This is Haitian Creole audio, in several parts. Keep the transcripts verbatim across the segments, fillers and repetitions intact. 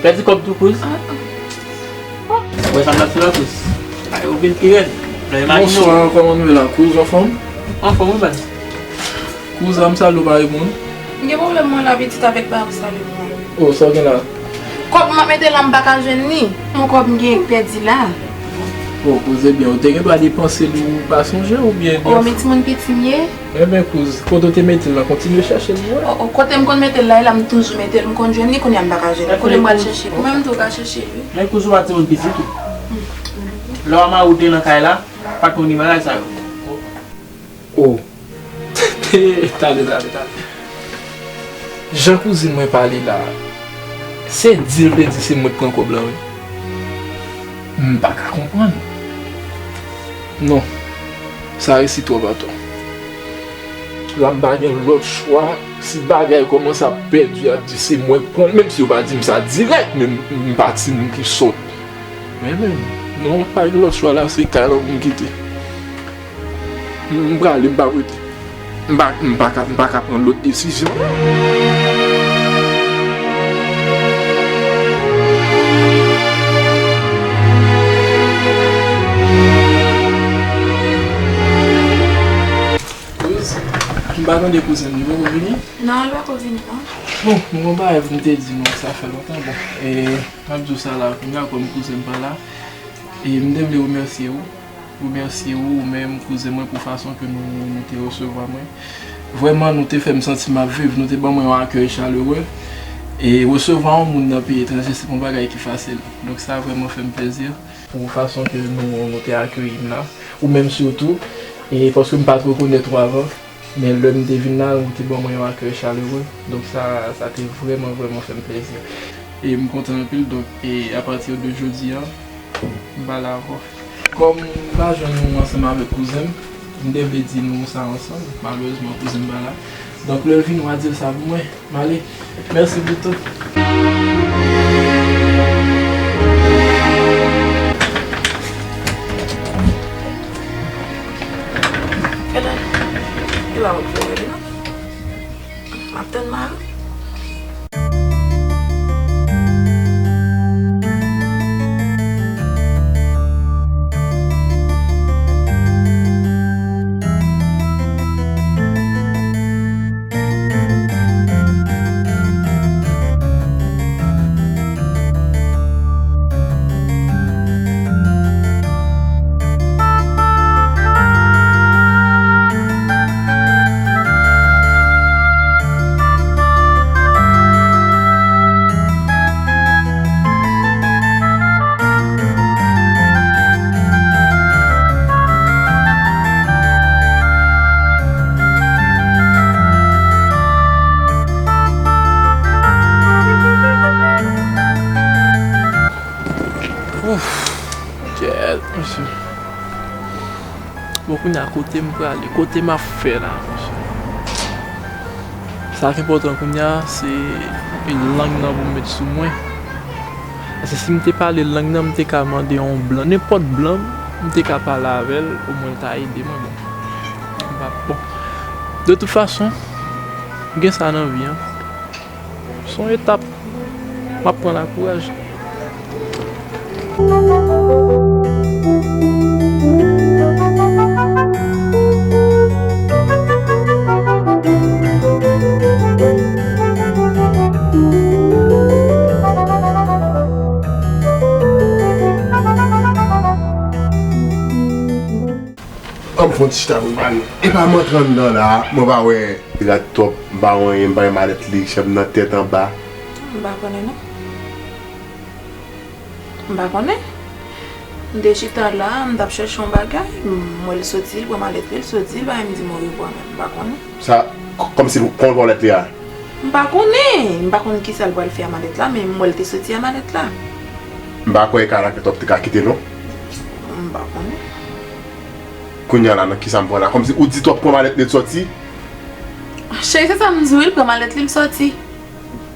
Pèdi kòb tou, kouz. Ou wè sa m t ap sou la, kouz. Ay, ou vin pi rèd. Lè imajine w. Bonswa, kòman nou ye la, kouz, anfòm? Anfòm, wi, baz. Kouz, a m salye w pa reponn. M gen pwoblèm mwen la, pitit, avèk pa m salye mwen. Oh, sa w gen la? Kòb m ap mete la, m pa ka jwenn li. Yon kòb m gen pèdi la. Oh, kouz, ebyen, ou te gen dwa depanse li, ou pa sonje, oubyen... Oh, men timoun piti m ye. Enben, kouz, kote w te mete l la, kontinye chèche l pou wè. Oh, oh, kote m konn mete l la, e la m toujou mete l, m konn jwenn li, kounye a m pa ka jwenn li. Kote m pral chèche l? Ou menm tou w ka chèche l, wi. Men kouz, ou pa timoun piti tou. Lè w a mari w te nan kay la, pa t konn gen bagay sa yo. Oh. Tande, tande, tande. Jan kouzin mwen pale la, se di l te di se mwen k pran kòb la, wi. M pa ka konprann. Non, sa resi twòp atò. La m pa gen lòt chwa. Si bagay kòmanse ap pèdi, y ap di se mwen k pran l, menm si yo pa di m sa dirèk, men m, m pa timoun ki sòt. Men, men, non, pa gen lòt chwa la, se kay la pou m kite. M, m prale, m p ap rete. M pa, m pa ka, m pa ka pran lòt desizyon. Kouz, m pa tande kouzen m, li poko vini? Non, li poko vini, non. Bon, m gon bagay pou m te di nou, sa fè lontan, bon. E, m ap di w sa la, kounye a, kòm kouzen m pa la, e m te vle remèsye w. Remèsye ou, ou menm, kouzen mwen, pou fason ke nou, nou te resevwa mwen. Vrèman, nou te fè m santi m ap viv, nou te ban mwen yon akèy chalere. E resevwa yon moun nan peyi etranje, se pa yon bagay ki fasil. Donk, sa vrèman fè m plezi pou fason ke nou, nou te akeyi m la. Ou menm sitou, e paske m pa t rekonèt ou avan. Men lè m te vin la, ou te ban mwen yon akèy chalere. Donk sa, sa te vrèman, vrèman fè m plezi. E m kontan anpil. Donk, e apati de jodi a, m pa la ankò. Kòm m pa jwenn ou ansanm avèk kouzen m, m te vle di nou sa ansanm. Malerezman, kouzen m pa la. Donk, lè l vini, w a di l sa pou mwen. M ale. Mèsi pou tout. Elen, e pa ou ki fè rele non. M ap tann mari. Ouf, kèt, mesye. Bon, kounye a, kote m prale, kote m ap fè la, mesye? Sa k enpòtan kounye a, se lang nan pou m met sou mwen. Paske si m te pale lang nan, m te ka mande yon blan, nenpòt blan, m te ka pale avè l, omwen l ta ede mwen, bon. M pa, bon. De tout fason, m gen sa nan vi an. Se yon etap. M ap pran la kouraj. An m fè yon ti chita pou m pale. Epa m antre anndan la, mwen pa wè pilat twòp, m pa wè anyen, m pa wè malèt li, chèm nan tèt anba. M pa konnen non. M pa konnen. M te chita la, m t ap chèche yon bagay, m wè l soti, l pran malèt li, l soti, l pa menm di m orevwa menm, m pa konnen. Sa, k-, kòmsi l pran malèt li a? M pa konnen, m pa konn kisa l pral fè a malèt la, men m wè l te soti a malèt la. M pa kwè e kay la ke twòp te ka kite non. M pa konnen. Kounye a la, nan kisa m pran la? Kòmsi ou di twòp pran malèt li, l soti? Cheri, se sa m di w, l pran malèt li, l soti.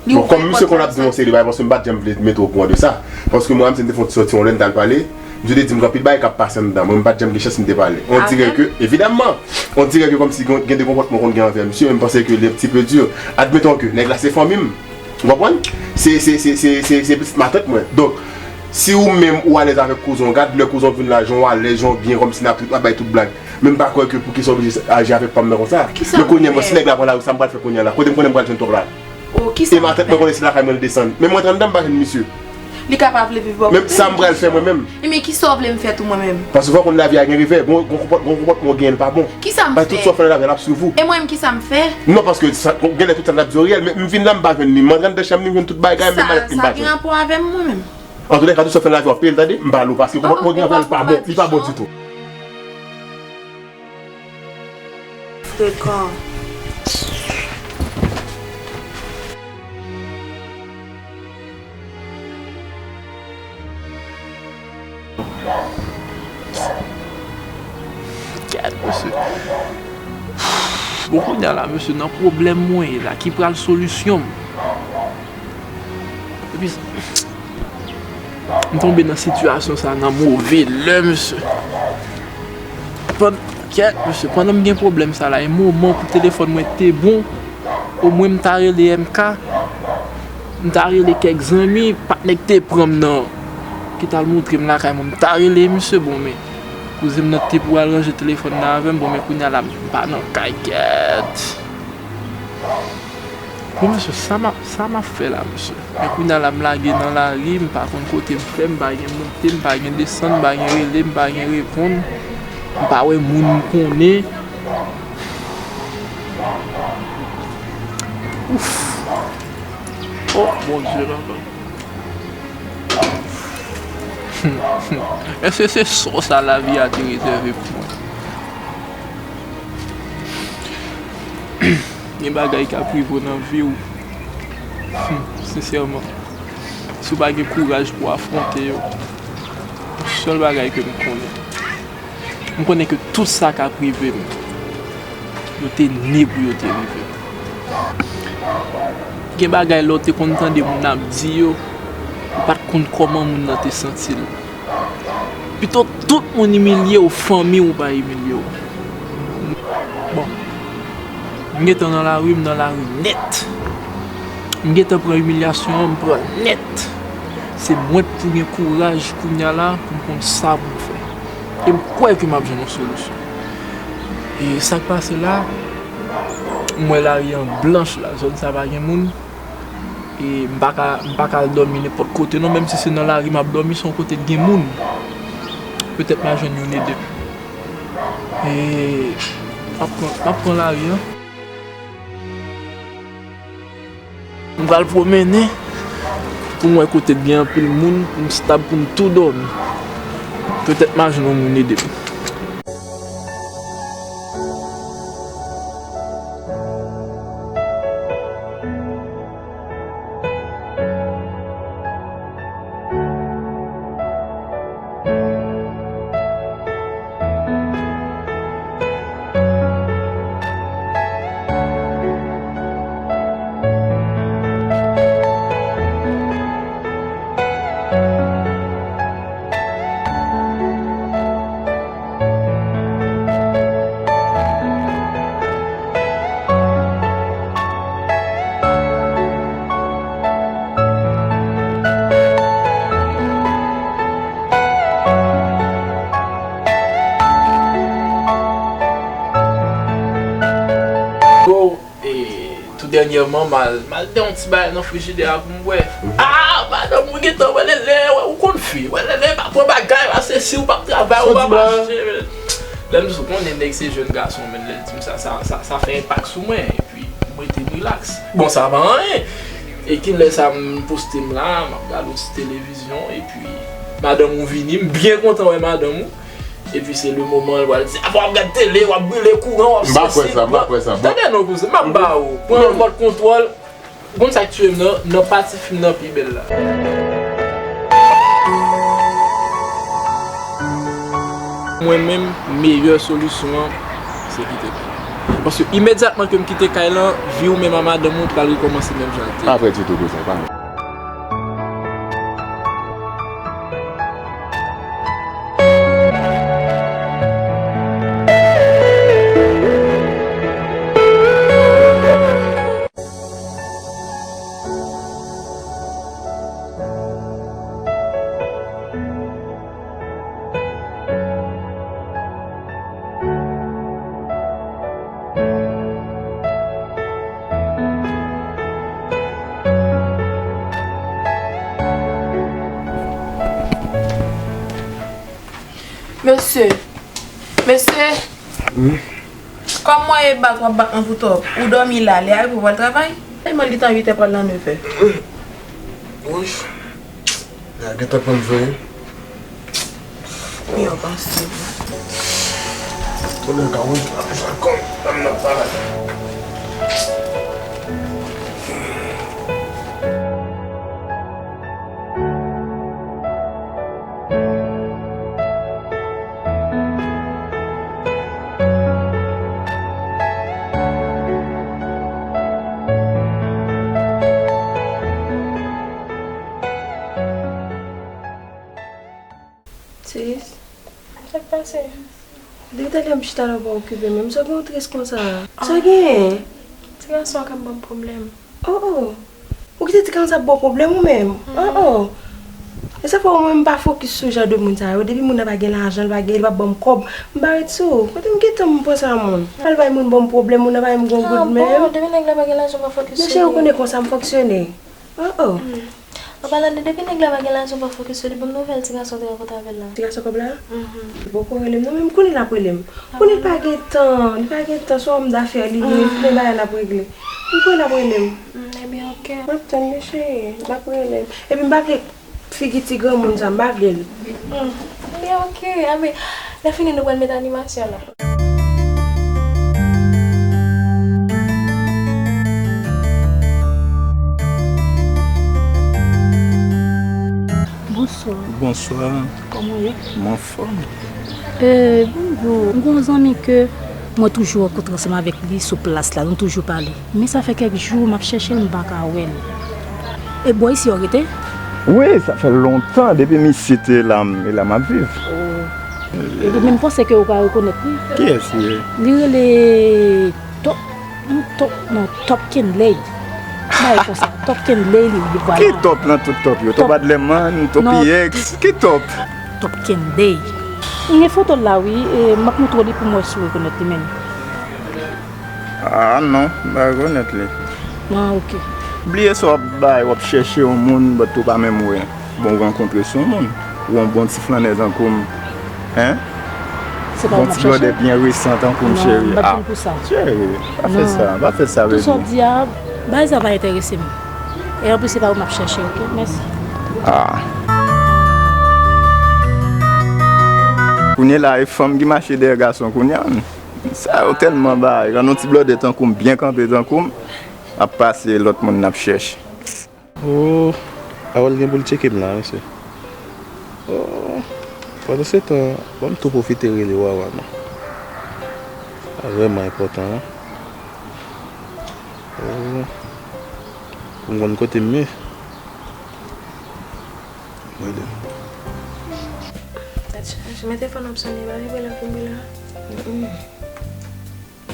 Bon, kòm misye konn ap di yon seri bagay, paske m pa t janm vle mete w okouran de sa. Paske mwen menm, si m te fè yon ti sòti yon lè, m t al pale, misye te di m gen anpil bagay k ap pase anndan. Mwen, m pa t janm gen chans pou m te pale. On dirait que, évidemment, on dirait que kòmsi gen, gen de konpòtman w konn gen anvè misye, men m panse ke li un petit peu dur. Admettons que nèg la se fanmi m. Ou konprann? Se, se, se, se, se, se pitit matant mwen. Donk, si ou menm ou alèz avèk kouzen w, gad lè kouzen w vin la, jan w alèz, jan w byen, kòmsi n ap, n ap bay tout blag. Men m pa kwè ke poukisa w oblije aji avèk pa m nan konsa. Kisa m fè? Men kounye a, mwen, si nèg la pran lari, sa m pral fè kounye a la? Kote m konnen m pral jwenn twòp la? O, kisa m fè? E matant mwen konnen se lakay mwen l desann. Men m rantre anndan, m pa jwenn misye. Li kapab vle viv bò kote misye. Men sa m pral fè mwen menm. E men kisa w vle m fè tou mwen menm? Paske fò w konn lavi a gen revè, gon, gon konpòt-, gon konpòtman w genyen l pa bon. Kisa m fè? Paske tout sa w fè nan lavi a l ap swiv ou. E mwen menm kisa m fè? Non, paske sa, genlè tout sa l ap di w reyèl, men m vin la m pa jwenn li. M antre anndan chanm li, m jwenn tout bagay, menm malèt li m pa jwenn. Sa, sa gen rapò avè m mwen menm? Antoulèka, tout sa w fè nan lavi a w ap peye l, tande, m ba l ou, paske konpòtman w genyen avè l pa bon, li pa bon ditou. Frekan. Gad, mesye. Bon, kounye a la, mesye, nan pwoblèm mwen ye la, ki pral solisyon m? Epi, m tonbe nan sitiyasyon sa nan move lè, mesye. Pann-, kèt, mesye, pandan m gen pwoblèm sa la, e moman pou telefòn mwen te bon, omwen m ta rele M K, m ta rele kèk zanmi, patnè k te pran m nan, ki t al montre m lakay mwen, m ta rele misye, bon, men kouzen m nan te pou al ranje telefòn nan avè m, bon, men kounye a la, m pa nan kay, kèt. Bon, mesye, sa m ap, sa m ap fè la, mesye? Men kounye a la, m lage nan lari, m pa konn kote m fè, m pa gen monte, m pa gen desann, m pa gen rele, m pa gen reponn, m pa wè moun m konnen. Ouf! Oh, Bondye, papa. Èske se sò sa lavi a te rezève pou mwen? Gen bagay k ap rive w nan vi w, hmm, sensèman, si w pa gen kouraj pou w afwonte yo, sèl bagay ke m konnen, m konnen ke tout sa k ap rive m, yo te ne pou yo te rive m. Gen bagay lè w te konn tande moun ap di yo, ou pa t konn kòman moun nan te santi l. Pito tout moun imilye w, fanmi w pa imilye w. Bon, m gentan nan lari, m nan lari nèt. M gentan pran imilyasyon an, m pran nèt. Se mwen k pou gen kouraj kounye a la pou m konn sa pou m fè. E m kwè ke m ap jwenn yon solisyon. E sa k pase la, m wè lari an blanch la, zòn sa pa gen moun. E m pa ka, m pa ka al dòmi nenpòt kote non, menm si se nan lari m ap dòmi, se yon kote k gen moun. Petèt m a jwenn youn ede m. E m ap pran, m ap pran lari an. M pral pwomennen pou m wè kote k gen anpil moun, pou m stab, pou m tou dòmi. Petèt m a jwenn yon moun ede m. Bon, e, tou dènyèman, m al, m al de yon ti bagay nan frijidè a pou m bwè. Mhm. Ah, madanm, ou gentan wè lele, wè, ou konn fi, wè lele, pa pran bagay, pa sesi, ou p ap travay, ou p ap achte. Lè m di w konnen nèg se jèn gason, men lè l di m sa, sa, sa, sa fè enpak sou mwen, epi m rete m rilaks. Bon, sa pa anyen. E kilè sa m poste m la, m ap gade yon ti televizyon, epi madanm ou vini, m byen kontan wè madanm ou. Epi se le moman l pral di, "Ah, w ap gad tele, w ap brile kouran, w ap sesi." M pa kwè sa, m pa kwè sa. Tande non, kouzen, m ap ba ou. Pran remòt kontwòl. Ou konn sa k tiye m nan, nan pati fim nan pi bèl la. Mwen menm, meyè solisyon an, se kite kay la. Paske imedyatman ke m kite kay lan, vi w menm a madanm ou pral rekòmanse menm jan l te ye. Pa vrè ditou, kouzen, pa vrè. Mesye, mesye, kòm mwen e bat w ap bat mwen pou tòp, ou dòmi la, lè a rive w pral travay? Tèlman li tan uit è pral nan nèf è. Wi. Lè a gentan pran m vre. Wi, yo panse. Konnen ka wè, ap fè kòm, m nan pale. Sis. Sa k pase? Depi talè m chita la, ou pa okipe m menm. Sa w gen w tris konsa? Sa w gen? Ti gason an k ap ban m pwoblèm. Oh, oh. Ou kite ti gason sa ap ba w pwoblèm ou menm? Oh, oh. E sa fè ou menm pa fokis sou jan de moun sa yo. Depi moun nan pa gen lajan, li pa gen, li pa ban m kòb, m pa ret sou ou. Kote m gentan m pran sa moun? Al bay moun ban m pwoblèm, moun nan pa menm gen yon goud menm. Ah bon, depi nèg la pa gen lajan, pa fokis sou li. Monchè, ou konnen konsa m fonksyone. Oh, oh. An palan de, depi nèg la pa gen lajan, pa fokis sou li, ban m nouvèl ti gason te rankontre avè l la. Ti gason kòb la? Mhm. Li poko rele m non, men m konnen l ap rele m. Konnen li pa gen tan, li pa gen tan, se yon òm dafè li ye, li gen bagay l ap regle. M kwè l ap rele m. Mm, ebyen, oke. M ap tann li, cheri, l ap rele m. Epi m pa vle figi ti granmoun sa, m pa vle l. Mm, ebyen, oke. Anben, lè fini, nou pral met animasyon la. Bonswa. Bonswa. Kòman w ye? M anfòm. E, bonjou. M gen yon zanmi ke mwen toujou rankontre ansanm avèk li sou plas la, nou toujou pale. Men sa fè kèk jou m ap chèche l, m pa ka wè l. E bò isi w rete? Wi, sa fè lontan depi misye te la, m, e la m ap viv. Oh. Epi men m panse ke ou ka rekonèt li. Kiyès li ye? Li rele Top, non, Top, non, Top Kenley. Bagay konsa, Top Kenley li ye, vwala. Ki Top nan tout Top yo? Top Adlerman, Top E X, ki Top? Top Kenley. M gen foto l la, wi, e m ap montre w li pou m wè si w rekonèt li menm. Ah non, m pa rekonèt li. Ah, oke. Bliye sa w ap bay, w ap chèche yon moun, but ou pa menm wè. Bon, w rankontre sou yon moun. Ou yon bon ti flannè tankou m. Hein? Se pa ou m ap chèche. Bon ti blòdè byen resan tankou m, cheri. Non, m pa t vin pou sa. Cheri, pa fè sa, pa fè sa, baby. Tout sa w di a, bagay sa pa enterese m. E anplis, se pa ou m ap chèche, oke? Mèsi. Ah. Kounye la, e fanm ki mache dèyè gason kounye a. Sa yo tèlman bay, rann yon ti blòdè tankou m, byen kanpe tankou m, ap pase lòt moun n ap chèche. Oh, Harold gen pou l tcheke m la, mesye. Oh, pandansetan, ban m tou pwofite rele Wawa non. Sa vrèman enpòtan, wi. Oh, pou m konn kote m ye. Mwen de. Tèt chaje. Men telefòn ap sonnen, pa vibre l ap vibre la. Mm-mm.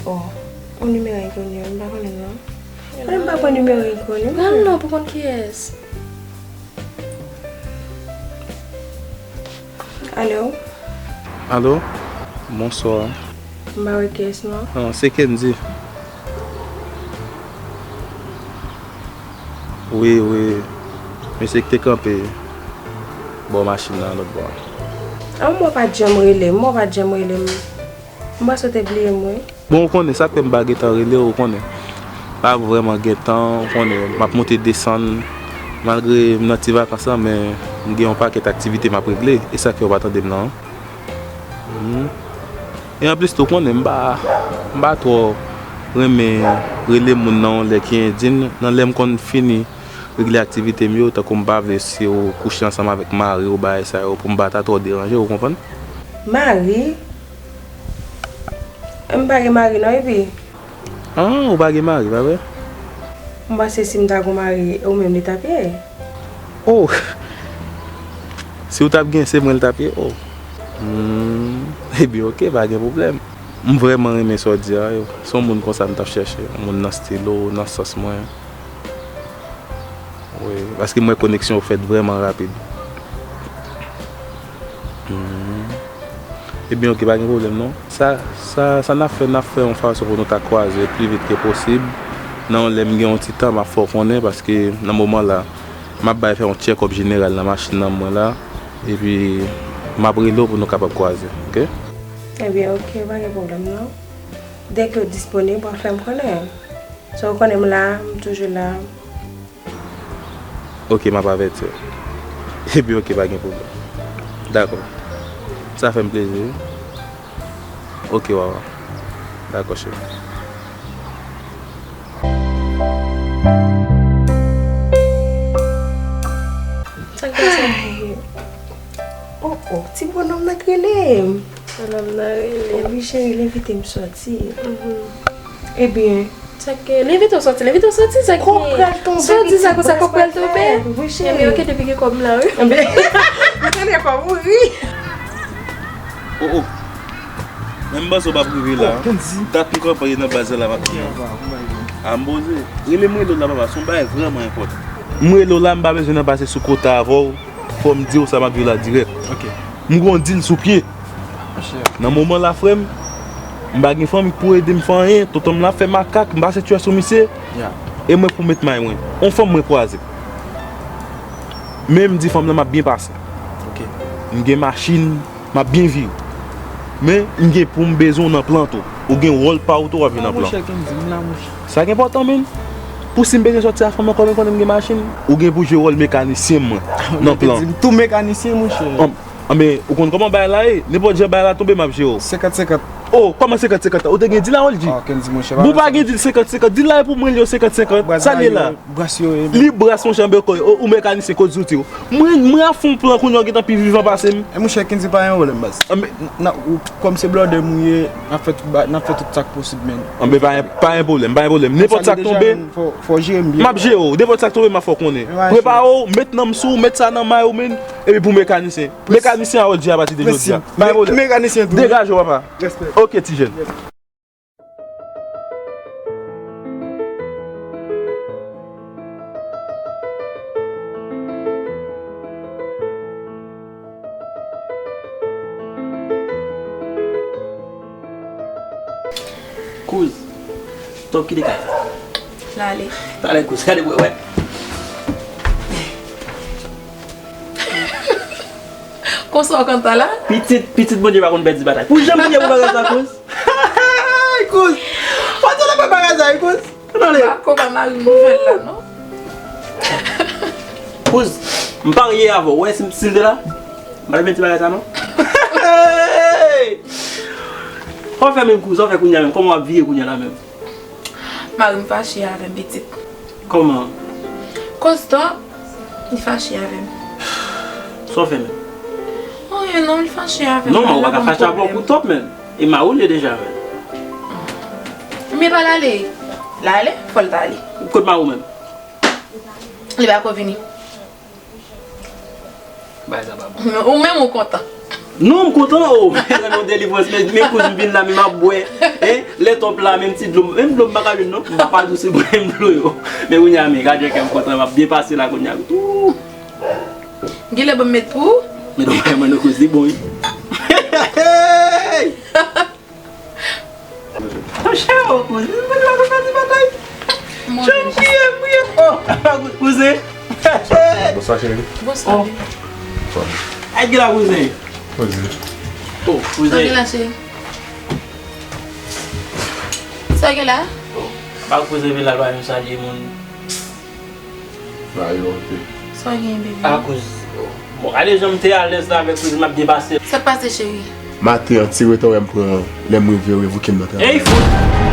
Oh, yon nimewo enkoni, m pa konnen non. Mwen menm m pa pran nimewo enkoni. Pran l non pou konn kiyès. Alo? Alo? Bonswa. M pa wè kiyès non. Non, se Kendy. Wi, wi. Mesye ki te kanpe bò machin nan lòt bò a. An, mwen pa t janm rele m, mwen pa t janm rele m. M panse w te bliye m, wi. Bon, ou konnen, sa k fè m pa gentan rele w, ou konnen. Pa vrèman gen tan, ou konnen, m ap monte desann. Malgre m nan ti vakans lan, men m gen yon pakèt aktivite m ap regle. E sa k fè w pa tande m nan. Mhm. E anplis tou, ou konnen, m pa, m pa twò renmen rele moun nan yon lè ki endyen. Nan lè m konn fini regle aktivite m yo, tankou m pa vle si w kouche ansanm avèk mari w, bagay sa yo, pou m pa ta twò deranje w, ou konprann? Mari? M pa gen mari non, epi? Ah, ou pa gen mari, pa vre? M panse si m ta gon mari, ou menm li t ap ye. Oh! Si w t ap gen, se mwen l t ap ye. Oh! Hmm, ebyen, oke, pa gen pwoblèm. M vrèman renmen sa w di a, yo. Se yon moun konsa m t ap chèche. Yon moun nan stil ou, nan sans mwen. Wi, paske m wè koneksyon yo fèt vrèman rapid. Hmm. Ebyen, oke, pa gen pwoblèm, non. Sa, sa, sa n ap fè, n ap fè yon fason pou nou ta kwaze pi vit ke posib. Nan yon lè m gen yon ti tan, m ap fè w konnen, paske nan moman la, m ap bay fè yon tchèkòp jeneral nan machin nan mwen la. Epi, M ap rele w pou nou kapab kwaze, oke? Ebyen, oke, pa gen pwoblèm non. Dèke w disponib, w ap fè m konnen. Sa w konnen m la, m toujou la. Oke, m ap avèti w. Ebyen, oke, pa gen pwoblèm. Dakò. Sa fè m plezi, wi. Oke, Wawa. Dakò, cheri. Sa k pase? Oh, oh, ti bonòm nan k rele m. Bonòm nan rele m. Wi, cheri, l envite m sòti. Mhm. Ebyen, sa k gen? L envite w sòti, l envite w sòti, sa k gen? Kòb pral tonbe, pitit, sa, kòb pral tonbe. Wi, cheri. Ebyen, oke, depi gen kòb m la, wi. Ebyen, m tande kòb ou ri. Oh, oh. Men m panse w p ap rive la. Oh, Kendy. Dat m kanpe nan baz la, m ap tann. A, m poze. Rele m, rele w la, papa, se yon bagay vrèman enpòtan. M rele w la, m pa bezwen nan pase sou kota avè w. Fò m di w sa m ap di w la dirèk. Oke. M gen yon dil sou pye. Monchè. Nan moman la, frè m, m pa gen fanmi k pou ede m fè anyen. Tonton m la fè makak, m pase tchwè sou misye. Ya. E mwen pou met may mwen. On fanm mwen kwaze. Men m di fanm lan m ap byen pase. Oke. M gen machin, m ap byen viv. Men, m gen pou m bezwen w nan plan tou. Ou gen wòl pa w tou w ap jwe nan plan. Monchè, Kendy, m la, monchè. Sa k enpòtan, menn. Pou si m bezwen sòti a fanm ankò, men konnen m gen machin. Ou gen pou jwe wòl mekanisyen mwen nan plan. Kendy, m tou mekanisyen, monchè. An, anben, ou konn kòman bagay la ye? Nenpòt jan bagay la tonbe, m ap jere w. Senkant senkant. Oh, kòman senkant senkant? Ou te gen dil a Oldji? Oh, Kendy, monchè. Bon, pa gen dil senkant senkant. Dil la e pou mwen, li yo senkant senkant. Sa l ye la? Bras yo ye. Li bras, monchè, anben kò yo. Ou, ou mekanisyen, kot zouti w. Mwen, mwen ap fè yon plan kounye a, w gentan pi vivan pase m. E monchè, Kendy, pa gen pwoblèm, baz. Anben, n ap, ou, kòm se blòdè m ou ye, n ap fè tout ba-, n ap fè tout sa k posib, menn. Anben, pa gen, pa gen pwoblèm, pa gen pwoblèm. Nenpòt sa k tonbe, fò, fò jere m byen. M ap jere w. Nenpòt sa k tonbe, m ap fè w konnen. Prepare w, met nanm sou w, met sa nan may ou, menn. Epi pou mekanisyen. Mekanisyen a Oldji apati de jodi a. Pa gen pwoblèm. Mekanisyen tou. Degaje w, papa. Respè. Oke, ti jèn. Kouz, tòp kite kay la. L ale. Talè, kouz, gade pou wè. Konsa w kontan la? Pitit, pitit Bondye pa konn pèdi batay. Pou jan m ye pou bagay sa, kouz. Ay, kouz. Ou tande pa bagay sa, wi, kouz. Tande. Bako pa mari nouvèl la, non? Kouz, m parye avè w. Ou wè si, si l te la? M pa t ap fè ti bagay sa, non. Hey! Sa w fè menm, kouz? Sa w fè kounye a menm? Kòman w ap vire kounye a la menm? Mari m fache avè m, pitit. Kòman? Kouz tòp, li fache avè m. Sa w fè menm? Anyen non, li fache avè m. Non, men ou pa ka fache avè w pou tòp menm. E mari w li ye deja menm. Men pa l ale. L ale, fò l ta ale. Kot mari w menm? Li pako vini. Bagay sa pa bon. Ou menm ou kontan. Non, m kontan, o. Mwen renmen yon delivrans, men, men kouz m vin la, men m ap bwè. Hein? Lè tòp la, menm ti dlo, menm dlo m pa ka jwenn, non. M pa dous, bwè m dlo yo. Men kounye a, men, gade kè m kontan, m ap byen pase la kounye a. Ooh. Gile ban m met pou ou. Men non, mwen, non, kouz li bon, wi. Monchè, o, kouz, mwen la pou fè ti batay. Jan m kriye, m kriye. O, kouz-, kouzin. Bonswa, cheri. Bonswa. Ay, gen la, kouzin. Kouzin. O, kouzin. Sa gen la, cheri? Sa gen la? O, pa kouzin vin la, lwa yon salye moun. Sa yo, oke. Sa w gen, bebe? Akoz, bon, gade jan m te alèz la avèk kouzin, m ap depase. Sa k pase, cheri? Maten an, ti reta w wè m pran lè m rive yo revoke m nan travay. Ey, fout!